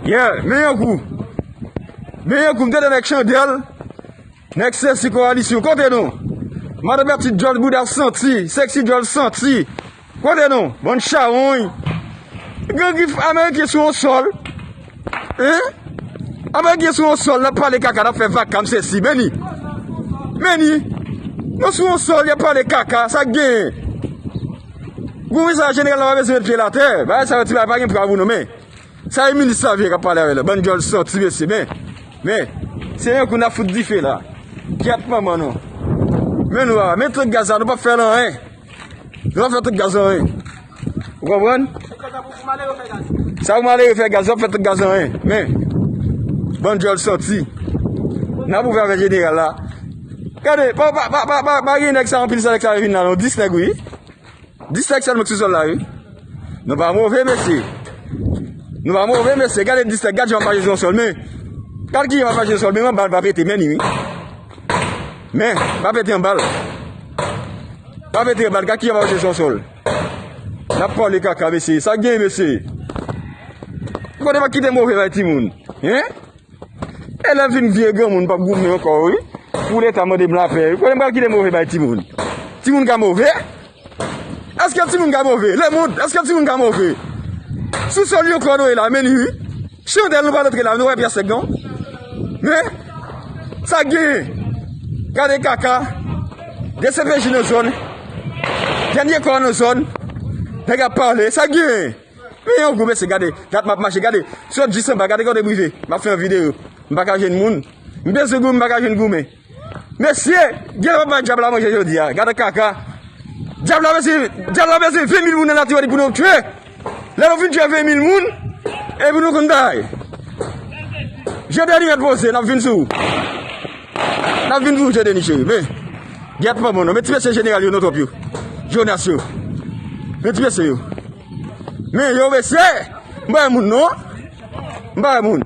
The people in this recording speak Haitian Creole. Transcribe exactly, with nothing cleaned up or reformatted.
Yeah, men yon kou. Men yon kou, m tande nèg Chandèl. Nèg Sesi Kowalisyon, kote nou? Madan Pètit djòl bouda santi, seksi djòl santi. Kote nou? Bann chawony. Gran grif Ameriken sou yon sòl. Hein? Ameriken sou yon sòl, n ap pale kaka, n ap fè vakam sesi. Meni. Meni. Nou sou yon sòl, y ap pale kaka, sa k genyen? Goumen sa, jeneral la pa bezwen met pye l atè. Bagay sa yo, ti bagay pa gen pra pou nou, men. Sa e minis la vye k ap pale avè l la. Bann djòl santi, mesye. Men, men, se yon kou n ap fout dife la. Gyèt manman nou. Men nou a, men tank gaz la, nou p ap fè l anyen. Nou p ap fè tank gaz la anyen. Ou konprann? Sa pou malere fè gaz, nou p ap fè tank gaz la anyen. Men, bann djòl santi. N ap ouvè avè jeneral la. Gade, pa, pa gen nèg sa anpil sa, nèg sa vin la, non. Dis nèg, wi. Dis nèg sèlman ki sou sòl la, wi. Nou pa move, mesye. Nou pa move, mesye. Gade dis nèg, gade jan yo ap mache sou yon sòl, men. Gade kijan yo ap mache sou yon sòl, men yon bal pa pete, men li, wi. Men, pa pete yon bal. Pa pete yon bal, gade kijan yo ap mache sou yon sòl. N ap pale kaka, mesye. Sa k genyen, mesye? Kote pa kite move bay timoun? Hein? E lè vin vye granmoun p ap goumen ankò, wi. Pou Leta mande m lapè, wi. Kote m pral kite move bay timoun? Timoun ka move? Èske timoun ka move? Lemonn, èske timoun ka move? Sou sòl yo kòdone la, men li, wi. Chandèl nou pa antre la, nou wè pyès nèg non. Men, sa k genyen? Gade kaka. D C P J nan zòn. Dènye kò nan zòn. Nèg ap pale. Sa k genyen? Men yon gou, mesye, gade. Gade m ap mache, gade. Sot jis anba, gade kote m rive. M ap fè yon videyo. M pa ka jwenn moun. M bezwen goumen, m pa ka jwenn goumen. Mesye, gen lè w ap bay dyab la manje jodi a. Gade kaka. Dyab la bezwen, dyab la bezwen ven mil moun nan natirè pou nou tchwe. Lè nou fin tchwe ven mil moun, epi nou konn bay. Jodeni mèt poze, n ap vin sou ou. N ap vin sou ou, Jodeni cheri. Men, gyèt manman non. Men ti mesye jeneral yo non twòp yo. Jonas yo. Men ti mesye yo. Men yo, mesye. M pa wè moun non. M pa wè moun.